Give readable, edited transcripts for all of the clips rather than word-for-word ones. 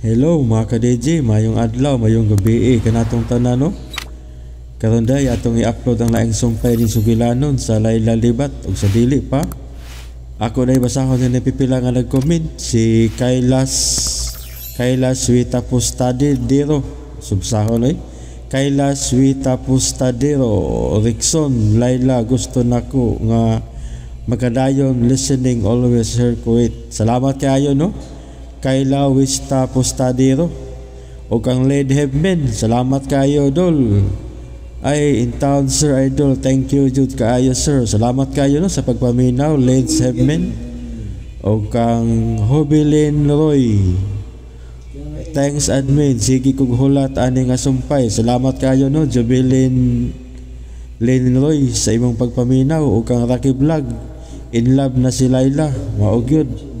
Hello mga ka-DJ, mayong adlaw, mayong gabi kanatong tanan, no? Karon day atong i-upload ang laing sumpay ni Sugilanon sa Laila Libat ug sa dili pa. Ako day basahon ni pipila nga nag-comment si Kailas Kailas Wita Pustadero. Subsahon oy. Kailas Wita Pustadero, Rickson Laila, gusto nako nga magkadayon, listening always here Kuwait. Salamat kaayo, no? Kayla Wista Postadero o kang Led Heaven, salamat kayo, dol. Ay, in town, sir, idol, thank you jud kaayo, sir. Salamat kayo, no, sa pagpaminaw, Led Heaven. O kang Hobilin Roy, thanks admin, sige kog hulat ani nga sumpay. Salamat kayo, no, Jubilin Lin Roy, sa imong pagpaminaw. O kang Rocky Vlog, in love na si Laila, mao gyud.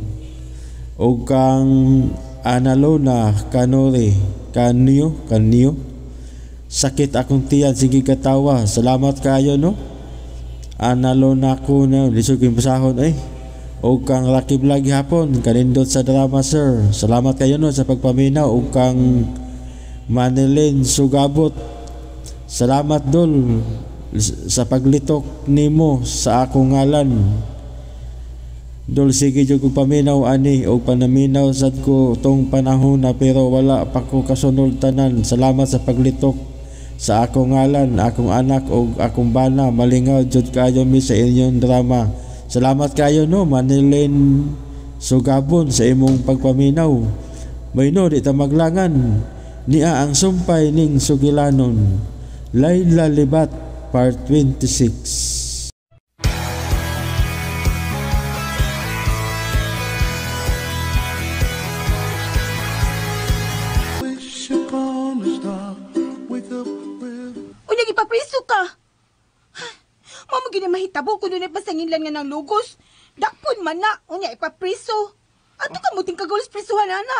O kang Analona Kanore Kanyo Kanyo, sakit akong tiyan sige katawa. Salamat kayo, no, Analona ko na lisod ko yung basahon ay. O kang Rocky Vlog hapon, kanindot sa drama, sir. Salamat kayo, no, sa pagpaminaw. O kang Manilin Sugabot, salamat dol sa paglitok nimo sa akong ngalan. Dol, sige jud kog paminaw ani og panaminaw sad ko tong panahon na pero wala pa ko kasunod tanan. Salamat sa paglitok sa akong ngalan, akong anak og akong bana. Malingaw jud kaayo mi sa inyong drama. Salamat kayo, no, Manilin Sugabon, sa imong pagpaminaw. Mayno di ta maglangan niya ang sumpay ning Sugilanon. Laila Libat Part 26. Unya gipapriso ka. Mao gyud mahitabo kun dunay pasanginlan nga nang lugos. Dakpon man na, unya ipapriso. Ato ka muting kagalos prisuhan ana.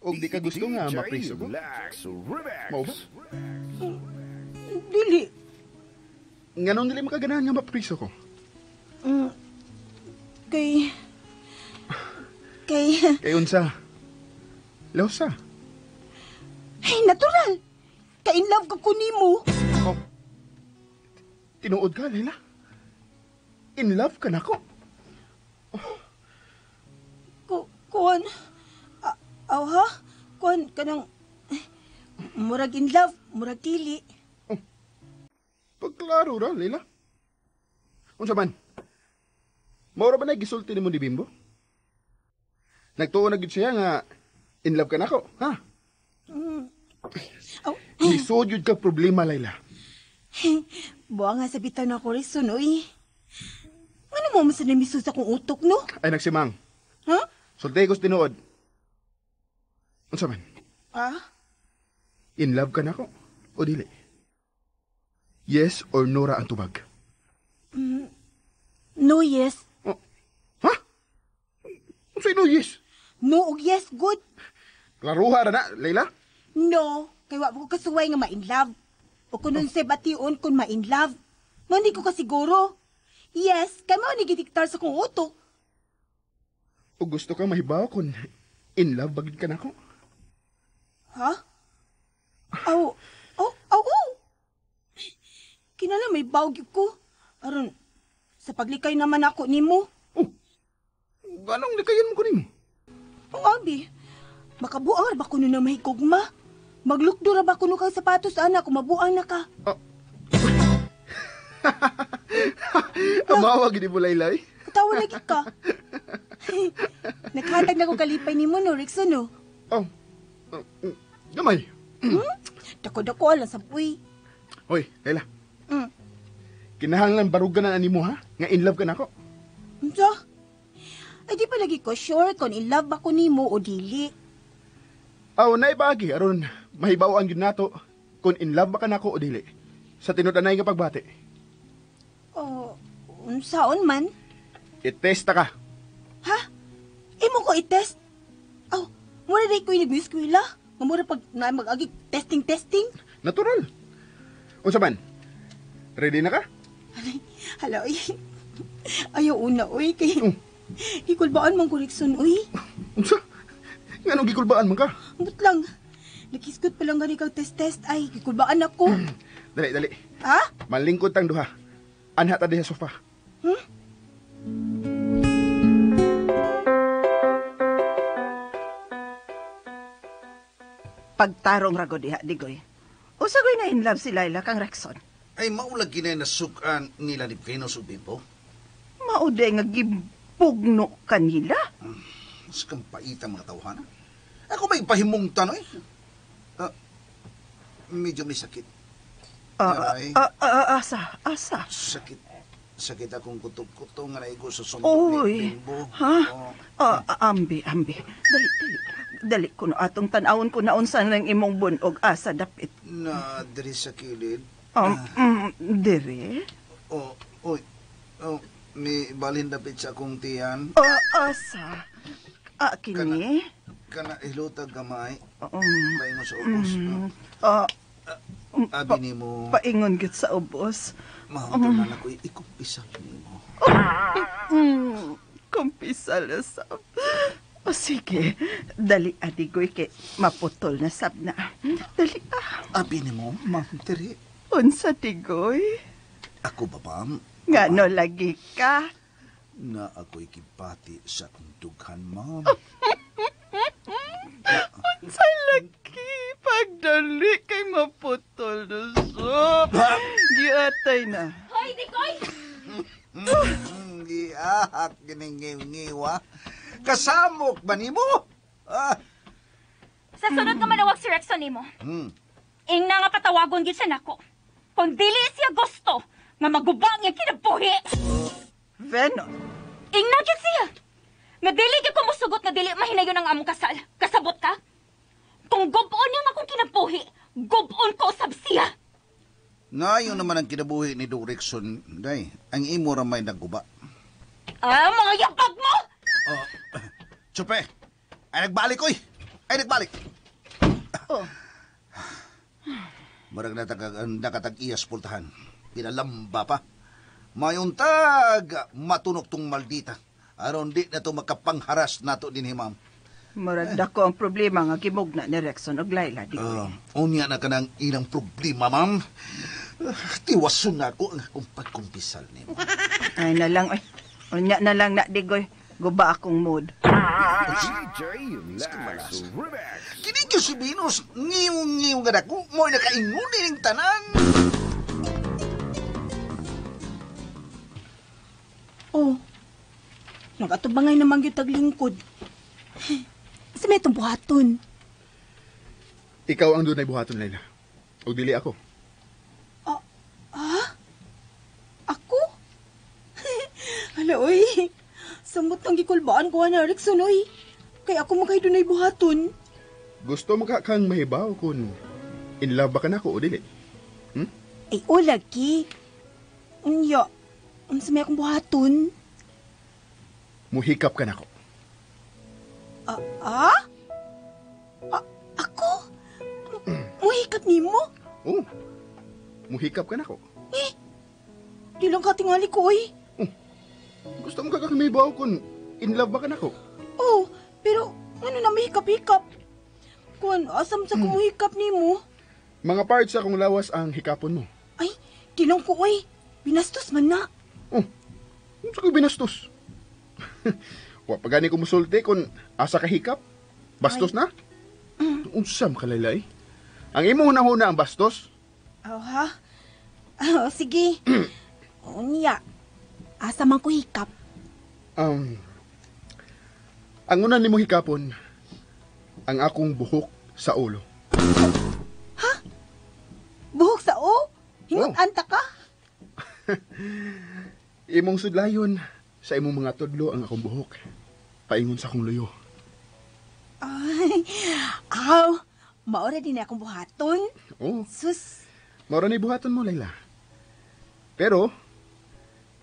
Og di ka gusto nga mapriso ko? Mao ba? Dili. Nganong dili makaganahan nga mapriso ko? Kay Kay unsa? Lawsa. Hey, natural. Ka in love ka ko nimo. Oh. Tinuod ka, Leila? In love ka nako? Oh. Kuan. Aw ha? Kuan kanang murag in love, murag dili. Oh. Pagklaro ra, Leila. Unsa man? Mao ra ba na gisulti nimo ni Bimbo? Nagtuo na gyud siya nga in love ka nako, ha? Oh. Lisod yun ka problema, Laila. Buwa nga sa bitaw na ko, Rizon, oy. Ano mo mas namisus akong utok, no? Ay, nagsimang. Ha? Sulti ko's tinuod. Unsa man? Ah? In love ka na ako o dili? Yes or no ra ang tubag? No, yes. Oh. Ha? Unsay no yes? No og yes, good. Klaruha ra na, Laila. No, kay wa ko kasuway nga ma-in love. O kun unsay bation kun ma-in love. Mo hindi ko kasiguro. Yes, kay mao ni gidiktar sa kong utok. O gusto ka mahibaw kun in love bagid ka nako? Ha? Aw, aw, aw, aw. Kinala may bawg ko. Aron sa paglikay naman ako nimo. Oh. Ganong likayan mo ko nimo? O abi, makabuang ra ba kuno na mahigugma? Maglukdo ra ba kuno kang sapatos ana kung mabuang na ka? Oh. Amawa gid mo, Laylay. Tawa lagi ka. Naghatag na ko kalipay nimo, no, Rickson, no? Oh. Gamay. Dako-dako alang sa buwi. Hoy, Layla. Kinahanglan barugan na nimo, ha? Nga in love ka nako. Unsa? Ay di pa lagi ko sure kung in love ba ko nimo o dili. Aw, naibagi aron mahibaw-an gyud nato kung in love ba ka nako o dili. Sa tinud-anay nga pagbati. Oh, unsaon man? I-test ka. Ha? Imo ko i-test? Aw, mura day ko nag-eskwela. Mura pag na mag-agi testing-testing. Natural. Unsa man? Ready na ka? Hala, oy. Ayaw una, oy. Kay, ikulbaan mong koreksyon, oy. Unsa? Nganong gikulbaan man ka? Ambot lang. Nakisgot pa lang gani kag test-test ay gikulbaan ako. Dali, dali. Ha? Malingkod tang duha. Anha ta diha sa sofa. Hmm? Pagtarong rago diha, Digoy. Usa ko'y na in love si Laila kang Rexon. Ay maulag ginay nasukan nila ni Venus ug Bimbo. Mauday nga gibugno kanila. Mas kang paita mga tawhana. Ako may pahimong tanoy. Medyo may sakit. Aray. Asa, asa. Sakit. Sakit akong kutob-kutob nga naigo sa sundok Oy. ni Bimbo. Ha? Oh. Ambi, ambi. Dali, dali. Dali ko no atong tan-awon ko na unsa nang imong bunog asa dapit. Na diri sa kilid. Dire? Oh, oy. Oh, may balhin dapit sa akong tiyan. Asa. Kini? Kana hilutag gamay. Paingon sa ubos. Abi nimo. Paingon gid sa ubos. Mahangtol na ako ikumpisal nimo. Kumpisal na sab. O sige, dali adigoy kay maputol na sab na. Dali ah. Abi nimo, ma'am Tere. Unsa digoy? Ako ba, ma'am? Ngano lagi ka? Na ako'y kipati sa akong dughan, ma'am. Unsa lagi? Pagdali kay maputol na sab. Giatay na. Hoy, Digoy! Giahak giningiw-ngiwa. Kasamok ba nimo? Ah. Sa sunod nga manawag si Rexon nimo. Ingna nga patawagon gid siya nako. Kung dili siya gusto nga maguba ang iyang kinabuhi. Venon. Ingna gid siya. Nga dili gyud ko mosugot nga dili mahinayon ang among kasal. Kasabot ka? Kung gubon niya akong kinabuhi, gubon ko usab siya. Ngayon naman ang kinabuhi ni Dong Rexon, day, ang imo ra may nagguba. Ah, mga yapag mo! Oh, Chupe, ay nagbalik, oy! Ay nagbalik! Oh. Murag nakatag-iyas pultahan. Pinalamba pa. Mayuntag, matunok tong maldita. Aron di na to makapangharas nato din, ma'am. Murag dako ang problema nga gimugna ni Rexon og Laila, di ko. Unya na ka ng ilang problema, ma'am. Tiwason na ako ang akong pagkumpisal nimo. Ay na lang, oy. Unya na lang na, Digoy. Guba akong mood. Kini ko si Venus, ngiw-ngiw nga dako, mo'y nakaingon ning tanan. Oh. Nagatubangay naman gyud taglingkod. Sa may itong buhaton. Ikaw ang dunay buhaton, Laila. O dili ako. Ako? Hala, oy. Samot ng gikulbaan ko na Rexon, oy. Kay ako mo kay dunay buhaton. Gusto mo ka kang mahibaw kung in love ba ka na ako o dili? Ay, o lagi. Unya, unsa may akong buhaton? Muhikap ka na ako. Ako? Muhikap nimo? Oo. Muhikap ka na ako. Eh, di lang katingali ko, oy. Oh, gusto mo ka kang mahibaw kung in love ba ka na ako? Oh, pero ano na mahikap-hikap? Kuan, asam sa kumuhikap nimo? Mga parts sa akong lawas ang hikapon mo. Ay, di lang ko, oy. Binastos man na. Oh, unsa ko binastos? Wa pa gani ko musulti kung asa ka hikap. Bastos na? Unsa man kalaylay? Ang imong hunahuna ang bastos? Oh, ha? Oh, sige. Unya, asa man ko hikap? Ang una nimo hikapon, ang akong buhok sa ulo. Ha? Buhok sa o? Hingot Oh. anta ka? Imong sudlayon sa imong mga tudlo ang akong buhok. Paingon sa akong luyo. Ay, aw, maura din akong buhaton. Oh. Sus. Maura ni buhaton mo, Layla. Pero,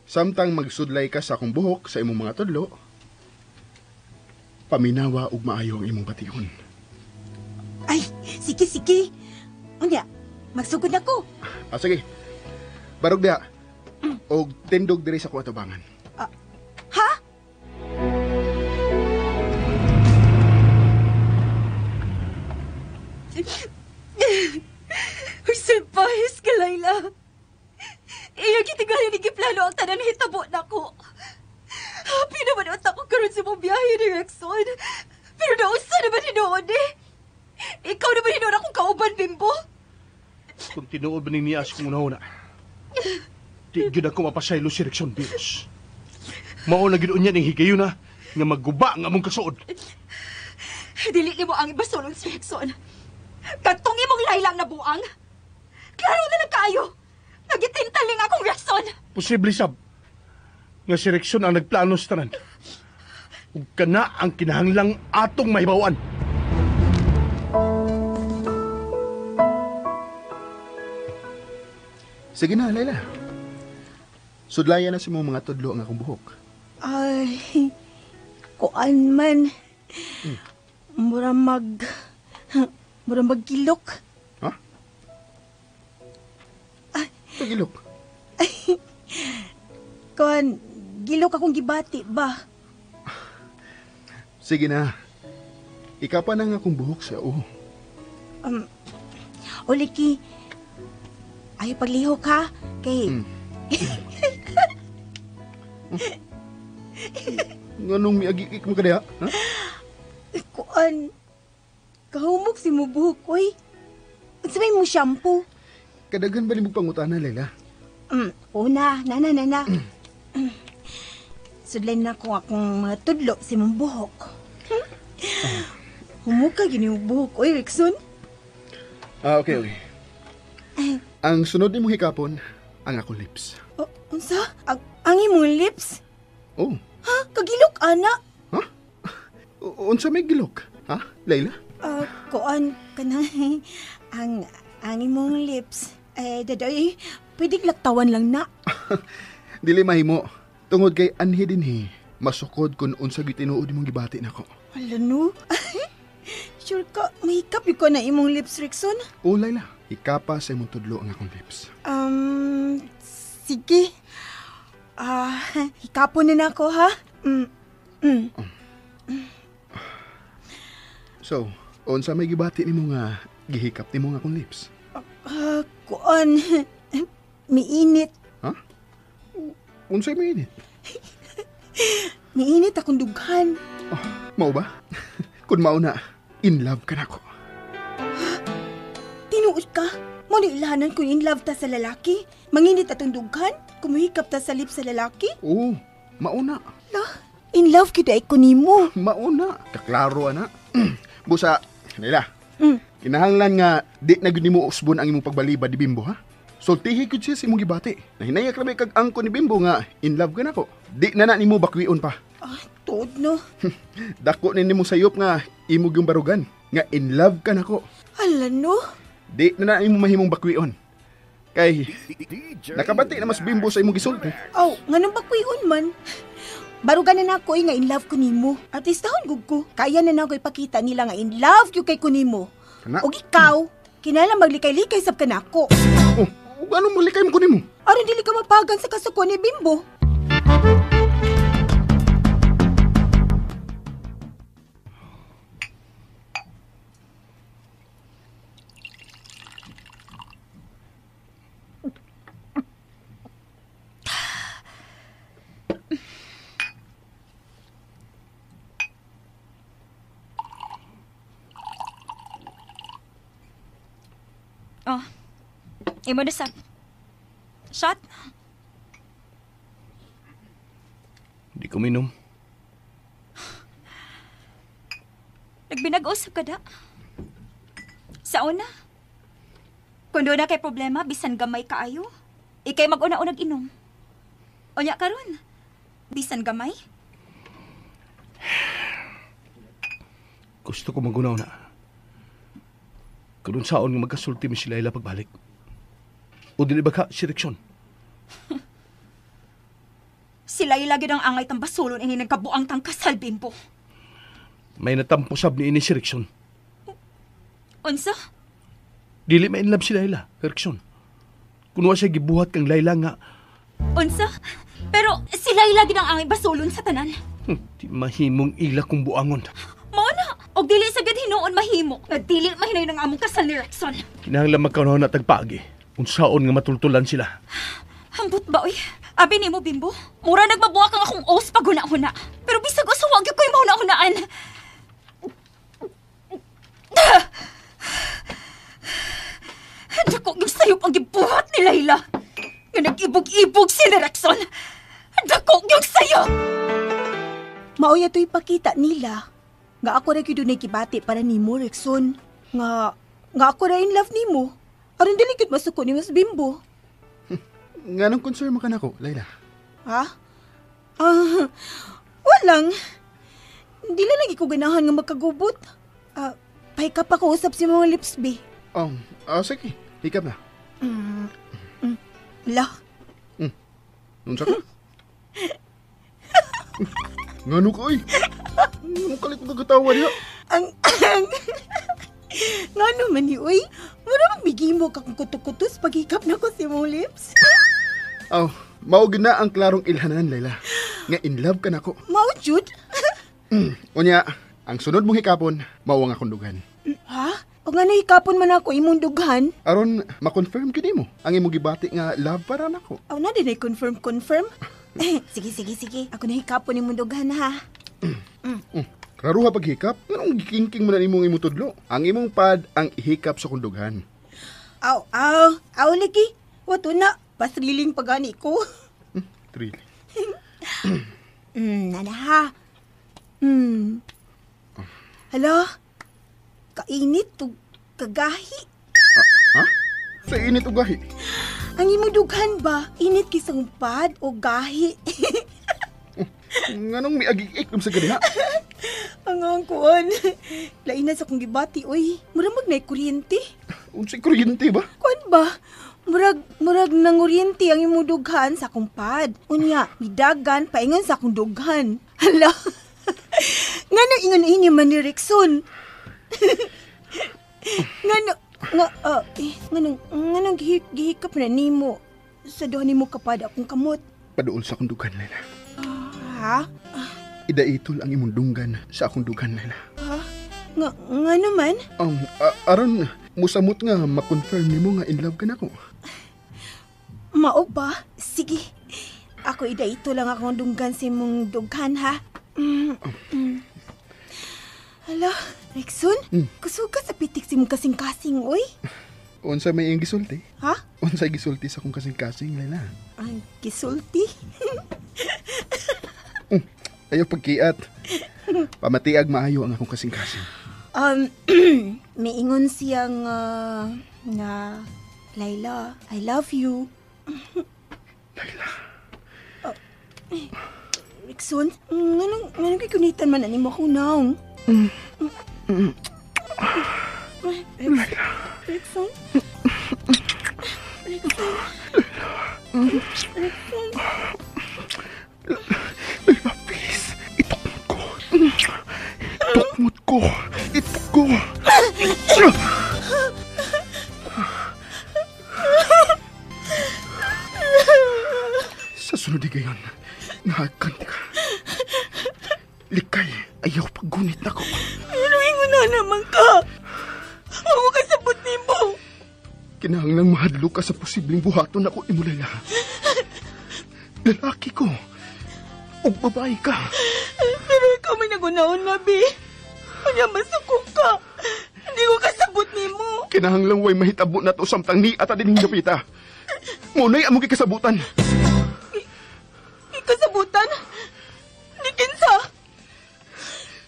samtang magsudlay ka sa akong buhok sa imong mga tudlo, paminawa ug maayo ang imong bation. Ay, sige, sige. Unya, magsugod na ko. Ah, sige. Barog diha. Og tindog diri sa kuwatubangan. atubangan. Ha? Pero nausa naman hinuon eh. Ikaw naman hinuon akong kauban, Bimbo. Kung tinuod ba ning niya sa kong una-una, di gyud ako mapasaylo si Rickson Biros. Mao na gyud unya ning higayuna nga magguba ang among kasuod. Dili nimo ang ibasulon si Rickson. Katong imong laylang na buang. Klaro na lang kaayo. Nagitintaling akong Rickson. Posible sab nga si Rickson ang nagplano sa tanan. Ug kana ang kinahanglang atong mahibaw-an. Sige na, Layla. Sudlayan na si mong mga tudlo ang akong buhok. Ay, kuan man. Mura maggilok. Ha? Pagilok? Kuan, gilok akong gibati ba? Sige na. Ikaw pa na nga akong buhok sa uho. Oliki, ayaw paglihok ha? Kay, Nganong miagikik mo ka diha? Ha? Kuan, kahumok si mo buhok, oy. Unsa may mo shampoo? Kadaghan ba nimo pangutana, Layla? Una, na. Sudlan na ko akong mga tudlo si mong buhok. Humok ka gini mong buhok, oy, Rickson. Ah, okay. Ang sunod nimong hikapon, ang akong lips. Oh, unsa? Ang imong lips? Oh. Ha? Kagilok, ana? Ha? Unsa may gilok? Ha, Layla? Kuan, kanang, ang imong lips, eh, dadoy, pwede laktawan lang na. Dili mahimo. Tungod kay anhi dinhi, masukod kun unsa gyud tinuod imong gibati nako. Wala no. Sure ka, mahikap yun ko na imong lips, Rickson? Oh, Layla, hikapa sa imong tudlo ang akong lips. Sige. Hikapon na nako, ha? So, unsa may gibati nimo nga gihikap nimo nga akong lips? Kuan, miinit. Ha? Unsay miinit? Miinit akong dughan. Oh, mao ba? Kun mao na, in love ka nako. Tinuod ka? Mo ni ilahanan kung in love ta sa lalaki? Manginit atong dughan? Kumuhikap ta sa lips sa lalaki? Oo, mao na. La, in love kita ay kunimo. Mao na. Kaklaro ana. Busa, Layla. Kinahanglan nga di na gyud nimo usbon ang imong pagbalibad ni Bimbo, ha? Sultihi gyud siya sa imong gibati. Nahinaya krabe kag angko ni Bimbo nga in love ka nako. Di na na nimo bakwion pa. Ah, tuod no. Dako ni nimo sayop nga imo gyung barugan nga in love ka nako. Hala no. Di na na nimo mahimong bakwion. Kay nakabati na mas Bimbo sa imong gisulti. Aw, nganong bakwion man? Barugan na nako nga in love ko nimo. Artistahon gud ko. Kaya na nako ipakita nila nga in love gyud kay ko nimo. Og ikaw, kinahanglan maglikay-likay sab ka nako. Oh, ug anong maglikay mo ko nimo? Aron dili ka mapagan sa kasuko ni Bimbo. Oh, imo na sab. Shot? Di ko minom. Nagbinag-usap ka da? Sa una? Kung doon na kay problema, bisan gamay kaayo. Ikay mag-una-unag inom. Onya karon, bisan gamay? Gusto ko mag-una-una. Kung saon nga magkasulti mi si Layla pagbalik. O dili ba ka si Rickson? Si Layla gyud ang angay tang basulon ini nagkabuang tang kasal, Bimbo. May natampo sab ni ini si Rickson. Unsa? Dili ma in love si Layla, Rickson. Kun wa siya gibuhat kang Layla nga. Unsa? Pero si Layla gyud ang angay basulon sa tanan. Di mahimong ila kung buangon. Mao na. Og dili sa gyud hinuon mahimo nga dili mahinayon ang among kasal ni Rickson. Kinahanglan magkaunahon na tagpaagi. Unsaon nga matultulan sila. Hambot ba oy? Abi nimo Bimbo, mura nagmabuak ang akong os pag huna-huna. Pero bisag usa wa gyud ko'y mahuna-hunaan. Nga nag-ibog-ibog si Rexon. Dako yung sayo! Maoy ato ipakita nila. Nga ako ra gyud dunay gibati para nimo, Rexon. Nga ako ra in love nimo. Aron dili gyud masuko ni Mas Bimbo. Nganong concern mo ka nako, Layla? Ha? Walang. Hindi lang lagi ko ganahan nga magkagubot. Pahikap ako usap si mga lips, be. Sige. Hikap na. La. Unsa ka? Ngano ka, oy? Anong kalit mo kagatawa niya? Ang... Ngano man ni, oy? Mura magbigay mo ka kung kuto-kutos paghikap na ko si mong lips. Oh, mao gyud na ang klarong ilhanan, Layla. Nga in love ka nako. Mao jud? Unya, ang sunod mong hikapon, mao ang akong dughan. Ha? O nga nahikapon man ako imong dughan? Aron ma-confirm gyud nimo ang imong gibati nga love para nako. Aw na din ay confirm. Sige. Ako nahikapon imong dughan ha. Klaruha paghikap, nganong gikingking mo na nimong imong tudlo? Ang imong pad ang ihikap sa kong dughan. Aw, lagi. Wato na, pasriling pagani ko. Thrilling. Nana ha. Hala, kainit o kagahi. Ha? Sa init o gahi? Ang imong dughan ba? Init kisang pad o gahi? Nganong miagig-ik sa ganiha? Ang kuan. Lain na sa kong gibati, oy. Murag magnay kuryente. Unsay kuryente ba? Kuan ba? Murag nanguryente ang imong dughan sa akong pad. Unya, midagan paingon sa akong dughan. Hala. Ngano ingon ini man ni Rexon? Nganong gihikap na nimo sa duha nimo kapad akong kamot. Paduol sa akong dughan, Layla. Ha? Idaitol ang imong dunggan sa akong dughan, Layla. Ha? Nga naman? Aron, musamot nga makonfirm nimo nga in love ka nako. Mao ba? Sige. Ako idaito lang akong dunggan sa imong dughan, ha? Hala, Rexon, kusog ka sa pitik si mong kasing-kasing, oy. Unsa may iyang gisulti? Ha? Unsa gisulti sa akong kasing-kasing, Layla? Ang gisulti? Ayaw pagkiat. Pamatiag maayo ang akong kasing-kasing. Miingon siyang na Layla, I love you. Layla. Rexon, nganong gikunitan man ani mo ako naong? Layla. Rexon? Rexon? Rexon? Layla, please. Itukmot ko. Itukmot ko. Ituk ko. Sa sunod gayon, nakakanti ka. Likay, ayaw paggunit na ko. Ano na naman ka? Ako kasabot ni mo. Kinahanglang mahadlo ka sa posibleng buhaton ako imo, Layla. Lalaki ko. O babae ka. Pero ikaw may nagunaon na, bi. Kanya masuko ka. Hindi ko kasabot ni mo. Kinahanglang way mahitabo na to samtang ni at adin hingapita. Muna'y among kikasabutan. Kikasabutan? Ni kinsa?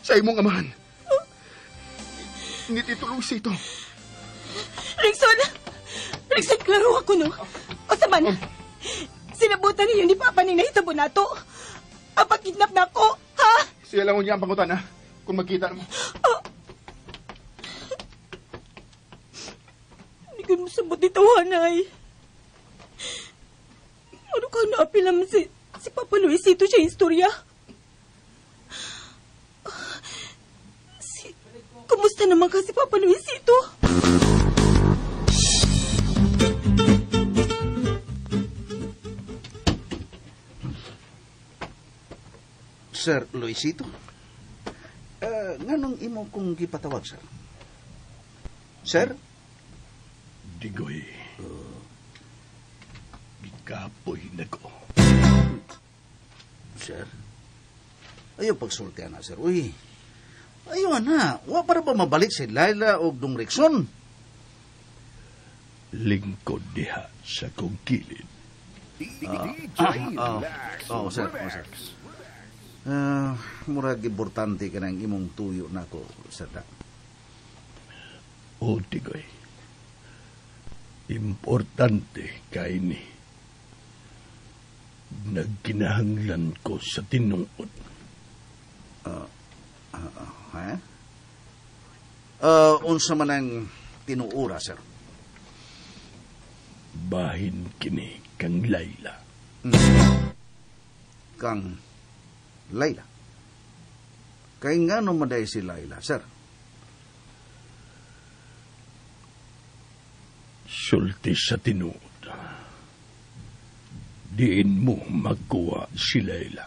Sa imong amahan. Ni Tito Luisito. Rexon! Rexon, klaro ako, no? O saman, sinabutan ninyo ni Papa ning nahitabo na to. Ang pagkidnap na ako, ha? Siya lang niya ang pangutan, ha? Kung magkita mo. Oh. Hindi ko masabot ni Tawanay. Ano ka naapil naman si Papa Luisito siya istorya? Kumusta naman ka si Papa Luisito? Sir Luisito? Nganong imo kong gipatawag, sir? Sir? Digoy. Gikapoy na ko. Sir? Ayaw pagsultihan na, sir. Uy, ayaw na. Wa para ba mabalik si Layla o Dong Rexon? Lingkod diha sa kong kilid. Oh, sir. Oh, sir. Murag importante ka ng imong tuyo nako, sir da. O, Digoy. Importante kay ni. Nagkinahanglan ko sa tinuod. Ha? Unsa man ang tinuura, sir? Bahin kini kang Layla. Kang Layla. Kay ngano maday si Layla, sir? Sulti sa tinuod. Diin mo magkuha si Layla.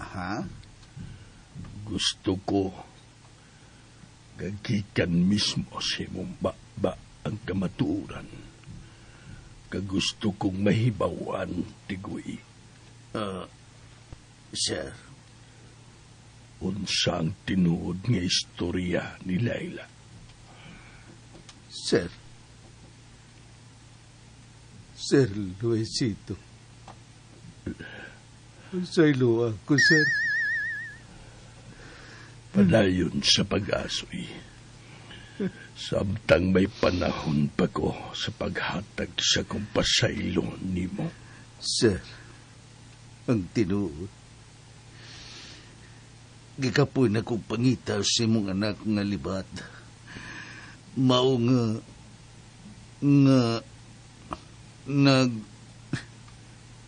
Ha? Gusto ko gagikan mismo sa imong baba ang kamatuoran. Kagusto kong mahibawan, Tigoy. Sir. Unsa ang tinuod nga istorya ni Layla? Sir. Sir Luisito. Unsay luwa ko, sir? Padayon sa pag-asoy. Samtang may panahon pa ko sa paghatag sa kong pasaylo nimo. Sir, ang tinuod. Gikapoy na kong pangita sa imong anak nga libat. Mao nga nga nag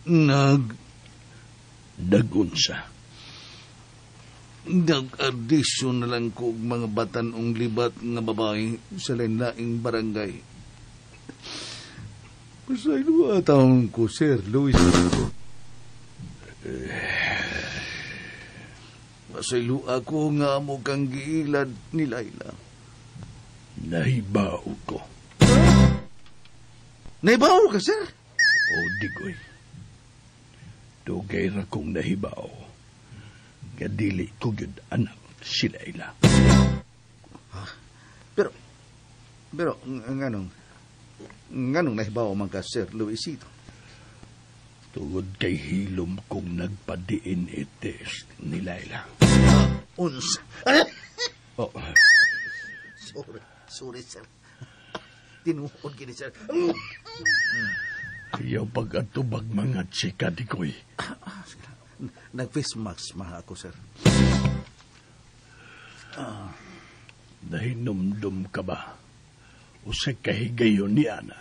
nag Nagunsa. Nag-ardisyon na lang ko og mga batan-ong libat nga babae sa lain-laing barangay. Pasaylo taon ko, Sir Luis. Pasaylo ako nga mo kang giilad ni Layla. Nahibao ko. Nahibao ka, sir? O, Digoy. Dugay ra kong nahibao. Kadili ko gyud anak si Layla. Pero, nganong nahibao man ka, Sir Luisito? Tungod kay hilom kong nagpa-DNA test ni Layla. Unsa? Oh. Sorry, sir. Tinuod gini, sir. Ayaw pag-atubag mga chika, Digoy. Nag-face mask ma ako, sir. Nahinumdum ka ba? O sa kahigayon ni Ana?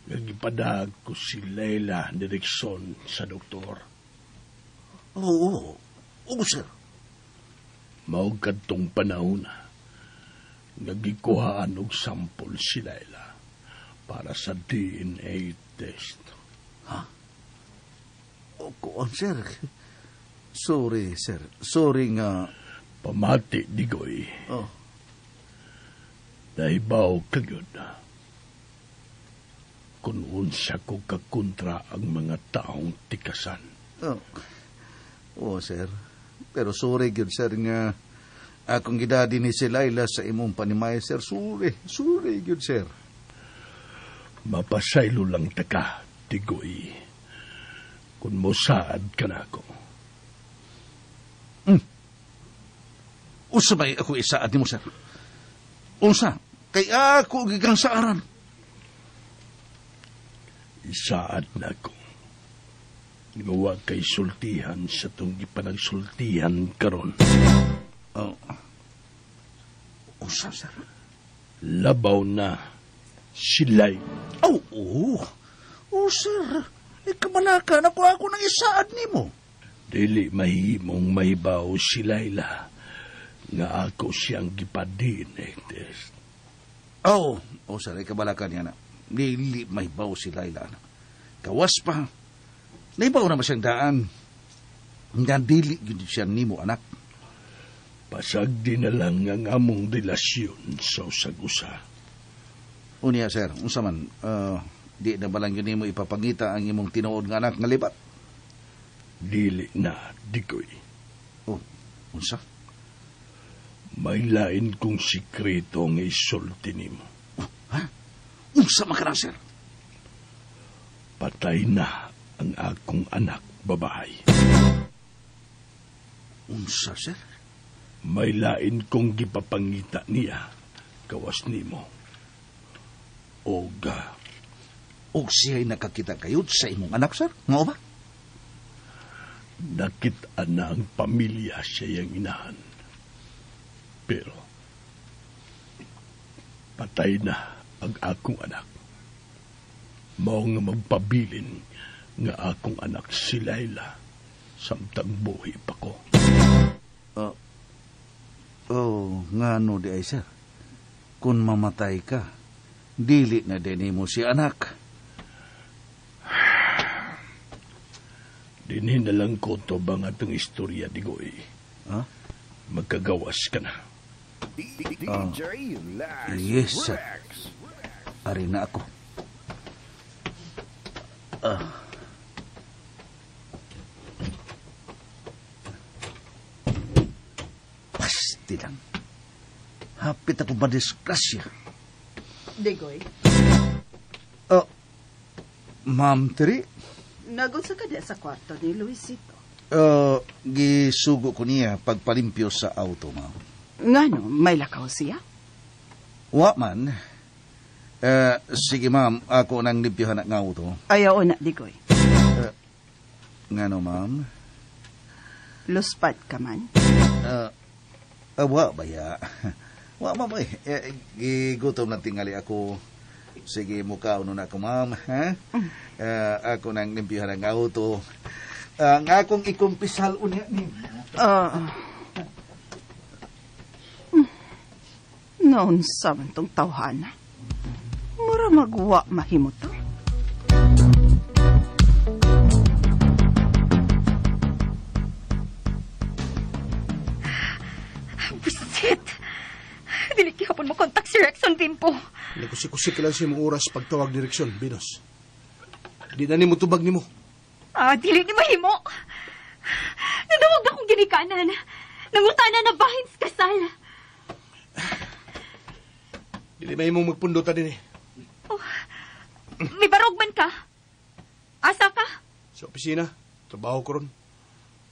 Nagipadag ko si Layla direksyon sa doktor. Oo. Oo, sir. Mao kadtong panahon na nagikuhaan og sampol si Layla para sa DNA test. Ha? O, kuan, sir. Sorry, sir. Sorry nga. Pamati, Digoy. Oh. Nahibaw ka gyud. Kung unsa ko kakontra ang mga taong tikasan. Oh. Oh, sir. Pero sorry gyud, sir, nga akong gidadi ni si Layla sa imong panimay, sir. Sorry. Sorry gyud, sir. Mapasaylo lang ta ka, Digoy. Kung mosaad ka na ako. Unsa may ako isaad nimo, sir? Unsa? Kay ako gigang saaran. Isaad na ako. Gawa kay sultihan sa tong gipanagsultihan karon. Oh. Unsa, sir? Labaw na sila'y. Oh, oh. Oh, sir. Ikamalaka na ko ako nang isaad nimo. Dili mahimong mahibaw si Layla nga ako siyang gipa-DNA test. Oh, oh sir, ikabalaka niya na. Dili mahibaw si Layla na. Kawas pa. Naibaw naman siyang daan. Nga dili gyud siya nimo, anak. Pasag di na lang ang among relasyon sa usag-usa. Unya, sir, unsa man, di na ba lang yun nimo ipapangita ang imong tinuod nga anak nga libat? Dili na, Digoy. Oh, unsa? May lain kong sikreto nga isulti nimo. Oh, ha? Unsa man ka na, sir? Patay na ang akong anak, babae. Unsa, sir? May lain kong gipapangita niya, gawas nimo. Og siya'y nakakita kayod sa imong anak, sir? Nga ba? Nakita na ang pamilya siya yung inahan. Pero, patay na ang akong anak. Mao nga magpabilin nga akong anak si Laila samtang buhi pa ko. Nga no di ay, sir. Kung mamatay ka, dili na din mo si anak. Dinhin na lang ko to bang atong istorya, Digoy. Ha? Magkagawas ka na. Yes, sir. Ari na ako. Pasti lang. Hapit ako madisgrasya. Digoy. Ma'am Tri? Nagunsa ka di sa kwarto ni Luisito? Gisugo ko niya pagpalimpyo sa auto, ma'am. Ngano, may lakaw siya? Wa man. Sige, ma'am, ako nang limpyohan ang auto. Ayaw na, Digoy. Ngano, ma'am? Luspad ka man? Wa ba ya? Wa, ma'am, eh. Gigutom lang tingali ako. Sige, mukha na ako, ma'am. Ha? Ako nang limpyohan ang auto. Ang akong ikumpisal unya ni. Noon sa man tong tawhana. Mura magwa mahimo to. Busit! Dili gihapon mo kontak si Rexon Bimpo. Nagkusik-kusik lang siya mong oras pagtawag direksyon, Venus. Di na nimo tubag nimo. Dili ni mahimo. Nadawag akong ginikanan. Nangutana na bahin sa kasal. Dili mahimong magpundutan din eh. Oh, may barog man ka? Asa ka? Sa opisina. Trabaho ko ron.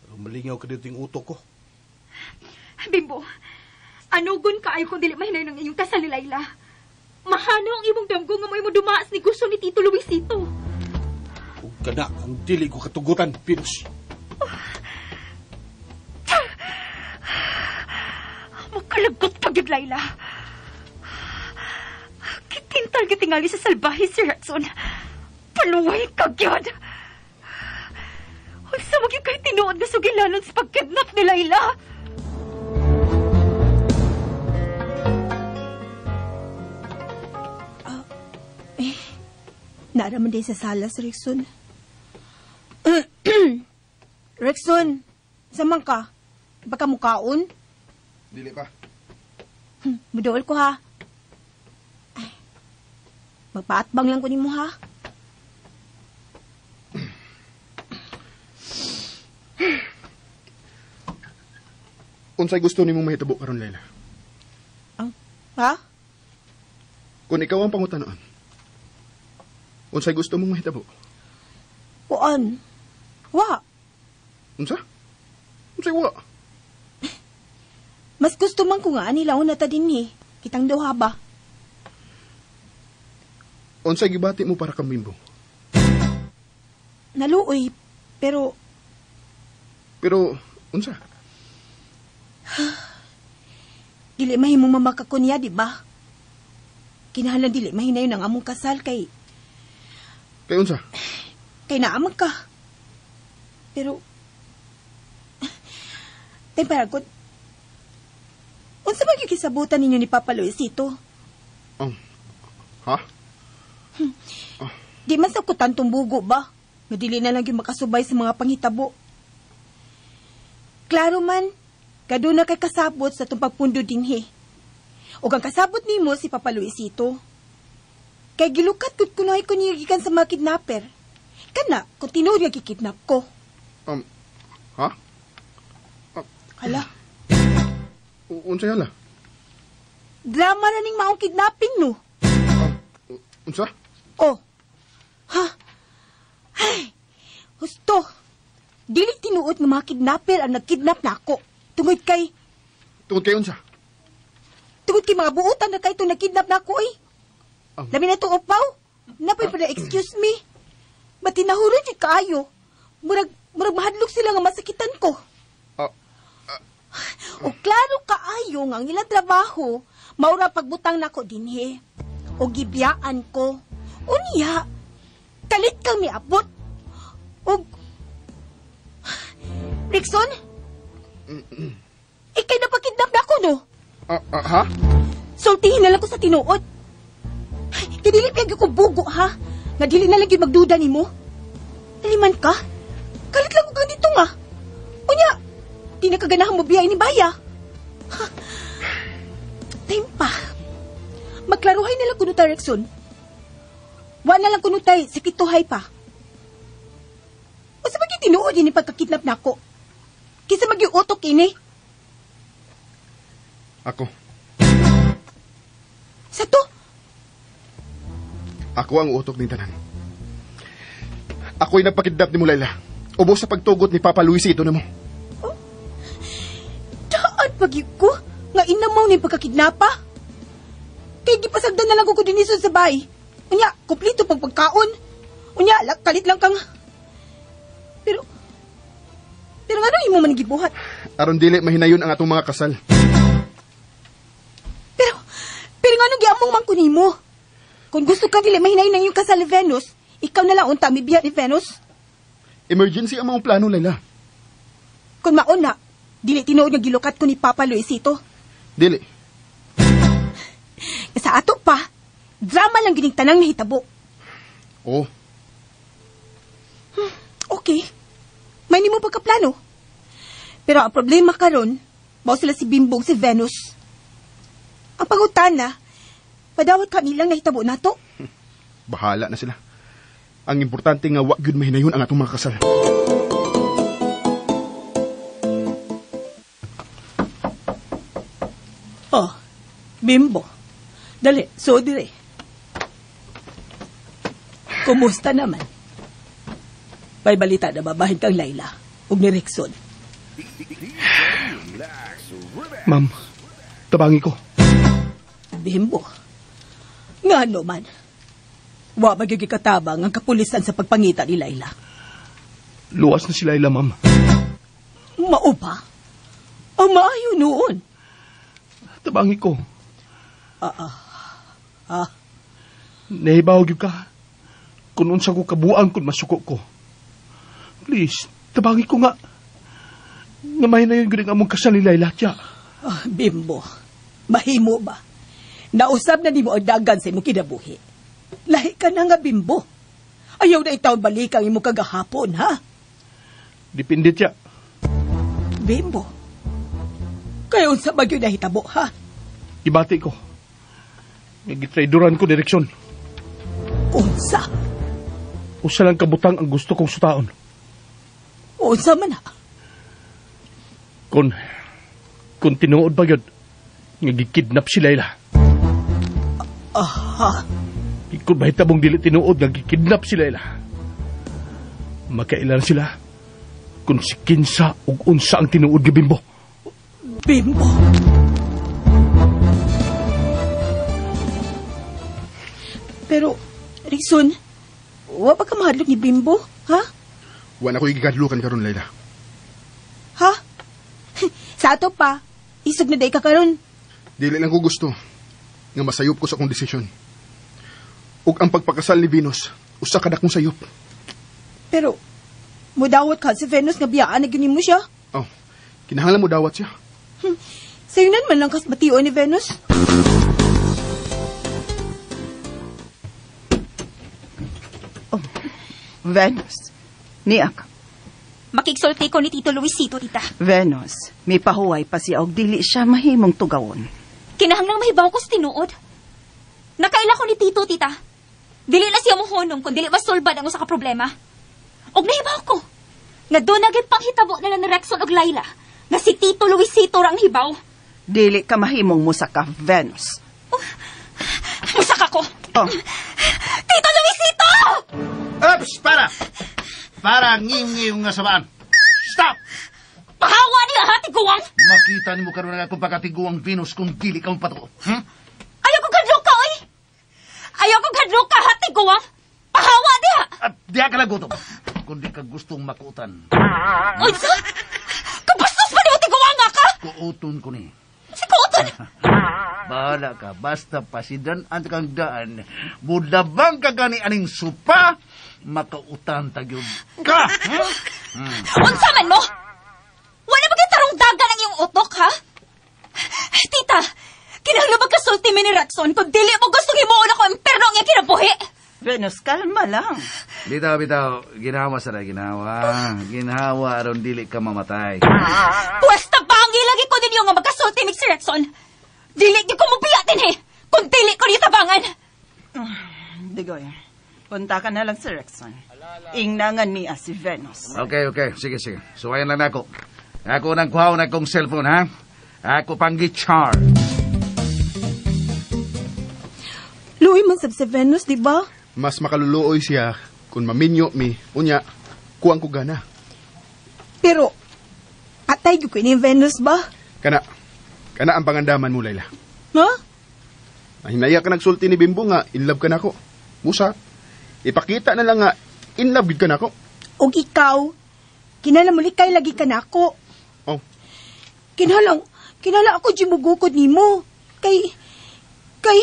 Pero malingaw ka dito yung utok ko. Bimbo, anugon ka ayo kung dili mahinay ng iyong kasal ni Laila. Mahano ang imong damgo nga mo imo dumaas negosyo ni Tito Luisito. Ug kana ang dili ko katugutan, Venus. Oh. Makalagot pa gyud, Laila. Kitintal gitingali sa salbahe si Rexon. Paluway ka gyud. Unsa man gyud kay tinuod nga sugilanon sa pagkidnap ni Laila? Naaraman din sa sala si Rexon. Rexon, samang ka? Baka mukaon? Dili pa. Mudool ko ha. Ay, magpaatbang lang ko nimo ha. Unsay gusto nimo mahitabo karon, Laila? Ha? Kung ikaw ang pangutanoan, unsay gusto mong mahitabo? Kuan. Wa. Unsa? Unsay wa? Mas gusto man ko nga nila una ta dinhi. Kitang duha ba? Unsay gibati mo para kang Bimbo? Naluoy, pero unsa? Dili mahimong mamaka ko niya, di ba? Kinahanglan dili mahinayon ang among kasal kay Kay unsa? Kay naamang ka. Pero tay paragot. Unsa man gyud kisabutan ninyo ni Papa Luisito? Ha? Di man sa kutan tong bugo ba? Nga dili na lang gyud makasubay sa mga panghitabo. Klaro man, kaduna kay kasabot sa tong pagpundo dinhi. Ug ang kasabot nimo si Papa Luisito. Kay gilukat gud kunoy ko niya gikan sa mga kidnapper. Kana, kung tinuod nga gikidnap ko. Ha? Hala. Unsay hala? Drama na ning maong kidnapping, no? Unsa? Oh. Ha? Ay, husto. Dili tinuod nga mga kidnapper ang nagkidnap na ako. Tungod kay... Tungod kay unsa? Tungod kay mga buutan na kay itong nagkidnap na ako eh. Labi na itong upaw. Napay pala, excuse me. Matinahuro jud kaayo. Murag mahadlok sila nga masakitan ko. O klaro kaayo nga ang ilang trabaho, maura pagbutang nako dinhi. O gibiyaan ko. Unya, kalit kang miabot. Og Rickson? Ikay napakidnap na ako, no? Ha? Sultihin na lang ko sa tinuod. Kaya dili pa ko bugo, ha? Nga dili na lang yun magduda ni mo. Naliman ka? Kalit lang ko kang dito nga. Unya, di na kaganahan mo biyay ni Baya. Ha? Time pa. Magklaruhay na lang kuno tay, Rickson. Wa na lang kuno tay, sikituhay pa. O sa maging tinuod ini pagkakidnap na ako? Kisa mag-iutok ini? Ako. Sa to? Ako ang utok ni tanan. Ako'y nagpakidnap ni mo, Laila. Ubos sa pagtugot ni Papa Luisito na mo. Oh? Daan pag ko, nga inamaw ni pagkakidnapa. Kay gipasagdan na lang ko dinison sa bay. Unya, kumpleto pang pagkaon. Unya, kalit lang kang... Pero ano imo man gibuhat? Aron dili mahinayon ang atong mga kasal. Pero ngano giamong man ko nimo? Kung gusto ka dili mahinayon ang iyong kasal ni Venus, ikaw na lang unta mibiya ni Venus. Emergency ang mga plano, Laila. Kung mauna, dili tinuod nga gilukat ko ni Papa Luisito. Dili. Sa ato pa, drama lang gining tanang nahitabo. Oh. Okay. May nimo pagkaplano. Pero ang problema karon, mao sila si Bimbong si Venus. Ang pangutana, padawat kami lang nahitabo nato. Bahala na sila. Ang importante nga wa gyud mahinayon ang atong mga kasal. Oh, Bimbo. Dali, so dire. Kumusta naman? May balita na babahin kang Laila ug ni Rickson. Ma'am, tabangi ko. Bimbo, ngano man? Wa ba gyud katabang ang kapulisan sa pagpangita ni Laila? Luwas na si Laila, ma'am. Mao ba? Ang maayo noon. Tabangi ko. Nahibaw gyud ka. Kung unsa ko kabuang kung masuko ko. Please, tabangi ko nga. Namay na yun gyud ang among kasal ni Laila, tiya. Bimbo, mahimo ba? Nausab na nimo ang dagan sa imong kinabuhi. Lahi ka na nga, Bimbo. Ayaw na itaw balik ang imong kagahapon, ha? Depende, tiya. Bimbo, kayo unsa ba gyud nahitabo, ha? Ibati ko. Nagitrayduran ko direksyon. Unsa? Usa lang kabutang ang gusto kong sutaon. Unsa man, ha? Kung tinuod ba yun, nga gikidnap si Laila. Aha. Kung mahitabong dili tinuod nga gikidnap si Laila. Makailan sila kung si kinsa ug unsa ang tinuod nga Bimbo. Bimbo. Pero, Rickson, wa ba ka mahadlok ni Bimbo, ha? Wa na ko'y gigadlukan karon, Laila. Ha? Sa ato pa, isog na day ka karon. Dili lang ko gusto nga masayop ko sa akong desisyon. Ug ang pagpakasal ni Venus, usa ka dakong sayop. Pero, mudawat ka si Venus nga biyaan na gyud nimo siya. Oh, kinahanglan mo dawat siya. Sayunan man lang kas bation ni Venus. Oh, Venus, niya ka. Makigsulti ko ni Tito Luisito, tita. Venus, may pahuway pa siya og dili siya mahimong tugawon. Kinahanglang mahibaw ko sa tinuod. Nakaila ko ni Tito, tita. Dili na siya mohonong kung dili masulbad ang usa ka problema. Og nahibaw ko nga doon naging panghitabo nila ni Rexon og Laila nga si Tito Luisito ra ang hibaw. Dili ka mahimong musaka, Venus. Oh, musaka ko. Oh. Eps, para! Para ngim-ngim nga sabaan. Stop! Pahawa niya ha, tiguang! Makita nimo karon ang akong pagkatiguang Venus kung dili ka patuo. Ayaw ko kadlok ka, oy! Ayaw ko kadlok ka, ha, tiguang! Pahawa diha! At diha ka lang gutom. Kung di ka gustong makutan. Unsa? Kabastos pa niyo, tiguang nga ka! Kuuton ko ni. Si kuuton! Bahala ka, basta pasidan ang kang daan. Budabang ka gani aning supa, makautan tagyod ka. Unsa man mo? Wala ba tarong dagan ang iyong utok, ha? Tita, kinahanglan magkasulti mi ni Rexon kung dili mo gustong himuon ako imperno ang iyang kinabuhi. Venus, kalma lang. Bitaw, bitaw. Ginawa sa ginawa. Ginawa aron dili ka mamatay. Pwes tabangi lagi ko ninyo nga magkasulti mi si Rexon. Dili gyud ko mobiya din eh. Kung dili ko niyo tabangan. Digoy, punta ka na lang si Rexon. Ingnangan niya si Venus. Okay, okay. Sige, sige. Suwayan lang nako. Ako nang kuhaw na kong cellphone, ha? Ako pang gi-charge. Luoy man sab si Venus, di ba? Mas makaluluoy siya kung maminyo mi. Unya, kuwang ko gana. Pero, patay gyud ko ni Venus ba? Kana, kana ang pangandaman mo, Layla. Ha? Hinaya ka nagsulti ni Bimbo nga, in love ka na ako. Musa, ipakita na lang nga, in love gid ka na ako. Og ikaw, kinahanglan mo likay lagi ka na ako. Oh. Kinahanglan, kinahanglan ako di mugukod nimo. Kay, kay,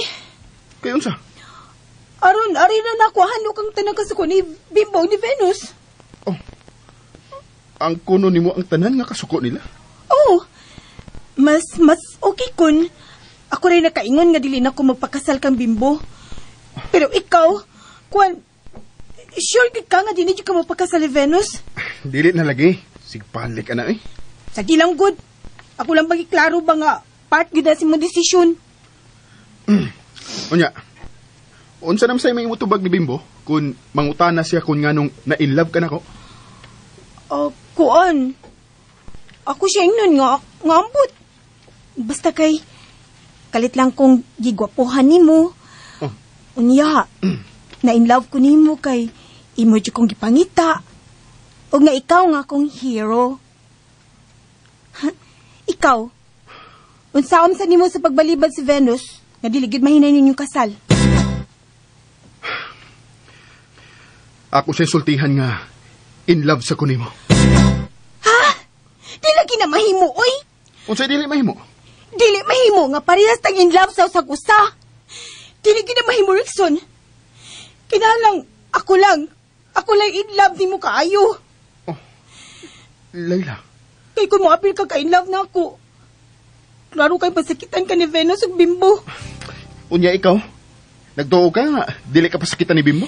Kay unsa? Aron, ari na nako hanok ang tanan kasuko ni Bimbo ni Venus. Oh. Ang kuno nimo ang tanan nga kasuko nila. Oh. Mas okay kun ako rin nakaingon nga dili na ko magpakasal kang Bimbo. Pero ikaw, kuan, sure gid ka nga dili jud ka magpakasal ni Venus? Dili na lagi. Sigpalik ana eh. Sa di lang good. Ako lang bagiklaro ba nga part gyud na si mo desisyon. Unya. Unsa naman sa imong tubag ni Bimbo kung mangutana siya kung nganong na in love ka nako? Kuan. Ako siya ingnon nga ambot. Basta kay kalit lang kong gigwapohan nimo. Oh. Unya, na in love ko nimo kay imo jud kong gipangita. Og nga ikaw nga akong hero. Ha? Ikaw. Unsaon sa nimo sa pagbalibad si Venus nga dili gid mahinay ninyong kasal? Ako siya sultihan nga in love sa kunimo. Ha? Di lagi na mahimo, oy! Unsay dili mahimo? Dili mahimo nga parehas tang in love sa usag usa. Dili gid na mahimo, Rickson. Kinahanglan ako lang. Ako lang in love nimo kaayo. Oh. Layla. Kay kung moapil ka ka in love na ako. Klaro kay pasakitan ka ni Venus ug Bimbo. Unya ikaw, nagtuo ka nga dili ka pasakitan ni Bimbo?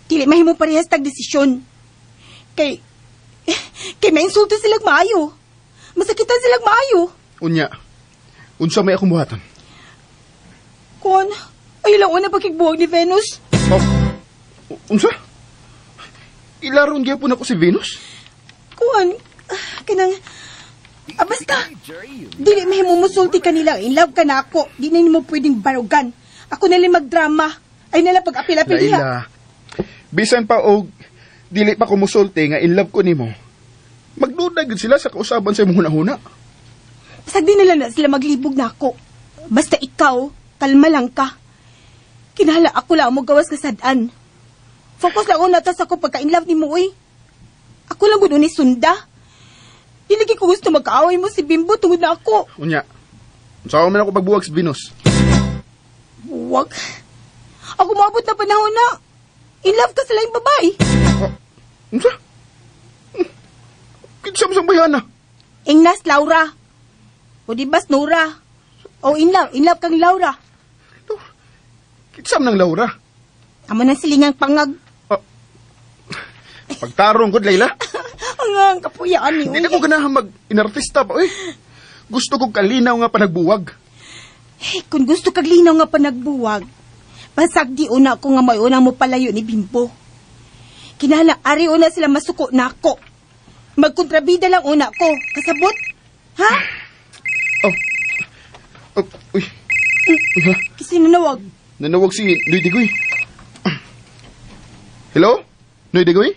Dili mahimo parehas tag desisyon. Kay mainsulto silag maayo. Masakitan silag maayo. Unya, unsa may akong buhaton? Kon, ay lang una pagkigbuwag ni Venus. Oh, unsa? Ilaron gyapon ako si Venus? Kuan, kanang... basta, dili mahimo musulti kanila. In love ka na ako. Di na nimo pwedeng barugan. Ako na lang magdrama. Ay nala pag-apil-apil diha. Laila, bisan pa og dili pa ko musulti nga in love ko nimo, magduda gid sila sa kausaban sa imong hunahuna. Basta di nila na sila maglibog na ako. Basta ikaw, kalma lang ka. Kinahanglan ako lang mo gawas kasadaan. Focus lang una tas ako pagka in love nimo oy. Ako lang gud ni sunda. Dili ko gusto magkaaway mo si Bimbo tungod na ako. Unya, unsa man ako pagbuwag si Venus? Buwag? Ako moabot na panahon na in love ka sa laing babae. Oh, unsa? Kinsa man sa bayana? Ingnas Laura. O di bas Nora. O in love kang Laura. Kinsa man ang Laura? Amo na silingang pangag. Oh, pagtarong gud Layla. Ang kapuyaan ni. Hindi na ko ganahan mag-inartista pa oy. Gusto kong kalinaw nga panagbuwag. Hey, kung gusto kag linaw nga panagbuwag, basag di una ko nga may unang mo palayo ni Bimbo. Kinahanglan ari una sila masuko nako. Magkontrabida lang una ko. Kasabot? Ha? Oh. Oh, uy. Uy, ha? Kasi nanawag. Nanawag si Luy Digoy. Hello? Noy, Digoy?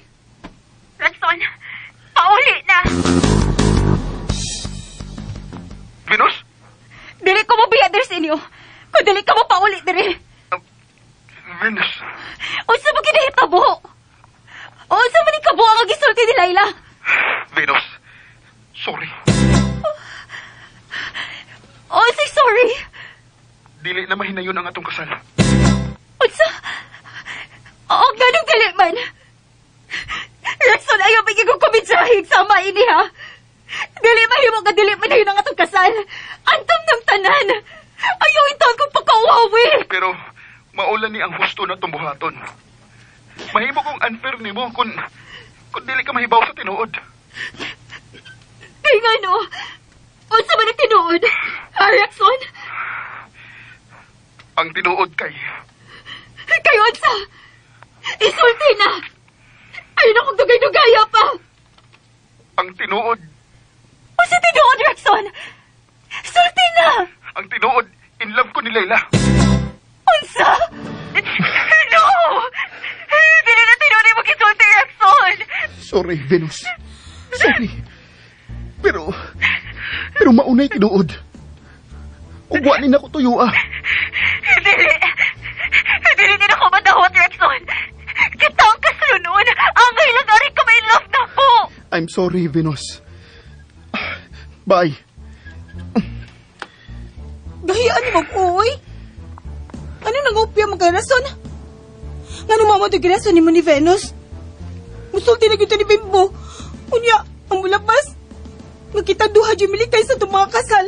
Rexon, pauli na! Venus? Dili ko mo biya diri sa inyo. Kung dili ka mo pauli diri. Venus? Unsa ba kinahitabo? Unsa man ni kabuang ang gisulti ni Layla? Venus, sorry. Unsa sorry? Dili na mahinayon ang atong kasal. Unsa? Oo, ganong dili man. Rexon, ayaw bigyan kong kumitsahin sama ini ha. Dili mahimo nga dili mahinayon ang atong kasal. Antam ng tanan. Ayaw intaon kong pagkauwawi. Pero maulan ni ang husto na itong buhaton. Mahimo kong unfair nimo kung dili ka mahibaw sa tinuod. Kay nga no, unsa man ang tinuod? Ha, Rexon? Ang tinuod kay... Kay unsa? Isulti na! Ayun akong dugay-dugaya pa! Ang tinuod... Unsa tinuod, Rexon? Sulti na! Ang tinuod, in love ko ni Layla. Unsa? No! Dili na tinuod mo gisulti, Rexon! Sorry, Venus. Sorry. Pero maunay tinuod. Ugwa ni nako tuyo ah. Dili. Dili din ako madawat, Rexon. Kita ang kaslunon. Angay lang ari ka may love na po. I'm sorry, Venus. Bye. Gahiyaan ni mag-uwi. Ano nang upya mo kay rason? Nga nung mama ito rason ni mo ni Venus? Musulti na gyud ni Bimbo. Unya, ang mulabas. Nakita duha dyan milikay sa itong mga kasal.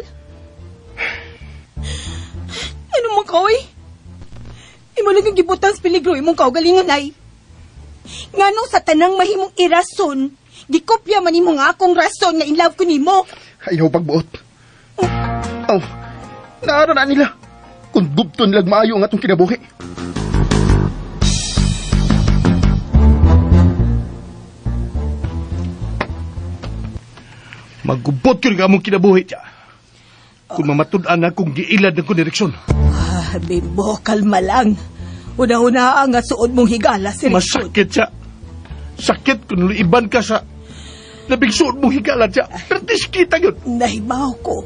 Ano man ka, oy? Imo lang yung gibutan sa peligro imong kaugalingan ay. Ngano sa tanang mahimong irason, gikopya man nimo nga akong rason nga in love ko nimo. Ayaw pagbuot. Oh, naara na nila. Kung gubton lag maayo ang atong kinabuhi. Magubot yun ka mong kinabuhi siya. Kung mamatud-an na kung giilad ng direksyon. Ah, Bimbo, kalma lang. Una-una ang suod mong higala si Rexon. Masakit siya. Sakit kung iban ka sa labing suod mong higala siya. Pertis kita yun. Nahibaw ko.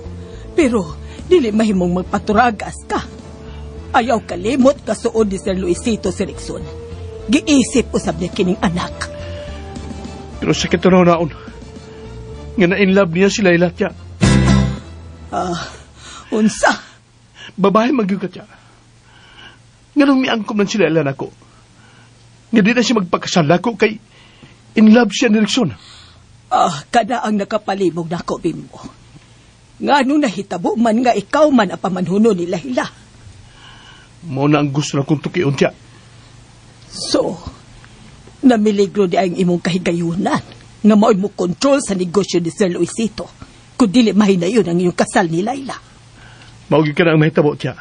Pero dili mahimong magpaturagas ka. Ayaw kalimot ka suod ni Sir Luisito si Rexon. Giisip usab niya kining anak. Pero sakit na naon. Nga na-in love niya si Layla tiya. Ah, unsa? Babae magyud ka tiya. Nga nung miangkom lang si Layla nako. Nga di na siya magpakasal nako kay in love siya ni Rexon. Ah, kada ang nakapalibog nako, Bimbo. Nga nung nahitabo man nga ikaw man ang pamanhuno ni Layla. Mao na ang gusto na kong tukion tiya. So, namiligro di ang imong kahigayunan nga mao'y mo kontrol sa negosyo ni Sir Luisito. Kung dili mahinayon ang iyong kasal ni Layla. Mao gyud ka na ang mahitabo tiya.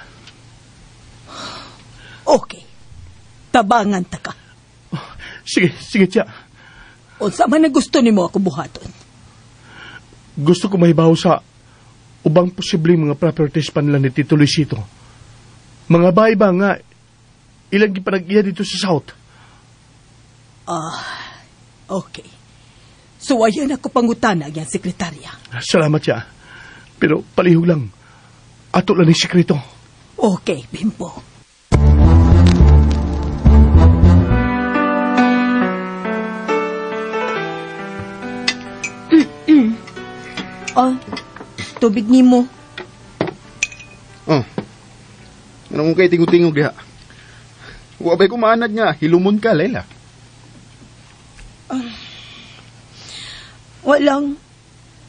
Okay. Tabangan ta ka. Sige, sige tiya. Unsa man ang gusto nimo ako buhaton? Gusto ko mahibaw sa ubang posibleng mga properties pa nila ni Tito Luisito. Mga bahay ba nga ilang gipanag-iya dito sa South? Ah, okay. So ayan ako pangutana ang sekretarya. Salamat siya. Pero palihog lang. Ato lang ni sekreto. Okay, Bimbo. Oh, tubig nimo. Oh. Ano kung kay tingog-tingog diha? Wa bay kumaanad nga, hilumon ka, Layla. Walang.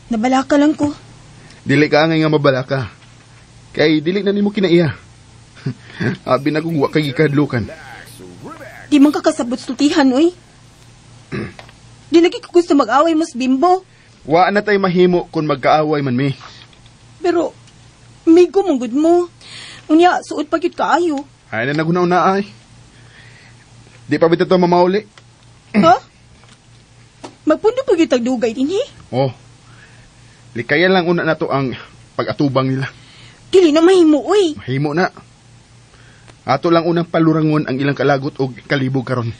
Nabalaka lang ko. Dili ka angay nga mabalaka. Kay dili na nimo kinaiya. Abi na kung wa kay gikadlukan. Di man ka kasabot sultihan, oy. Di lagi ko gusto mag-away mas Bimbo. Wa na tay mahimo kung magkaaway man mi. Pero, migo mong gud mo. Unya, suod pa gyud kaayo. Ay na nagunaw na ay. Di pa bitaw to mamauli. Ha? Magpundo pa gyud tagdugay dinhi. Oh. Likayan lang una nato ang pag-atubang nila. Dili na mahimo, oy. Mahimo na. Ato lang unang palurangon ang ilang kalagot og kalibog karon.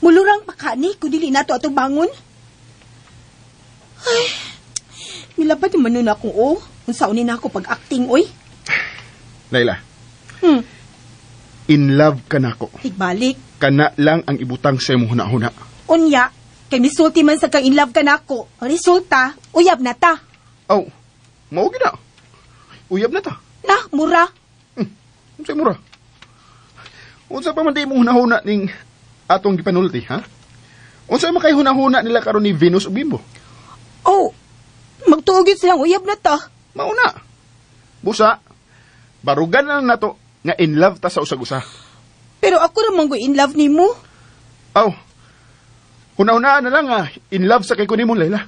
Mulurang pa ka unta ni kung dili nato atong bangon. Ay, milabad naman nun ako, oh. Unsa ni na ako pag-acting, oy. Layla. In love ka nako. Igbalik. Kana lang ang ibutang sa imong huna-huna. Unya, kay misulti man sa kang in love ka nako. Ang resulta, uyab na ta. Aw, mao gid na. Uyab na ta. Na, mura. Unsay mura? Unsa pa man di imong hunahuna ning atong gipanulti, ha? Unsa man kay hunahuna nila karon ni Venus ug Bimbo? Oh, magtuogit silang uyab na ta. Mauna. Busa, barugan na lang nato nga in love ta sa usag-usa. Pero ako ra man in love nimo. Aw, hunahunaan na lang nga in love sa kay ko nimo, Layla.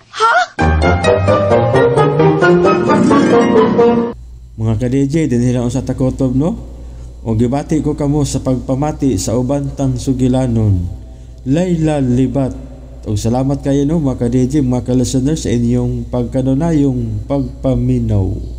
Ha? Mga ka-DJ, dinhi lang usa takotob, no? O gibati ko kamo sa pagpamati sa uban tang sugilanon. Layla Libat. O salamat kayo, no, mga ka-DJ, mga ka-listeners sa inyong pagkanunayong pagpaminaw.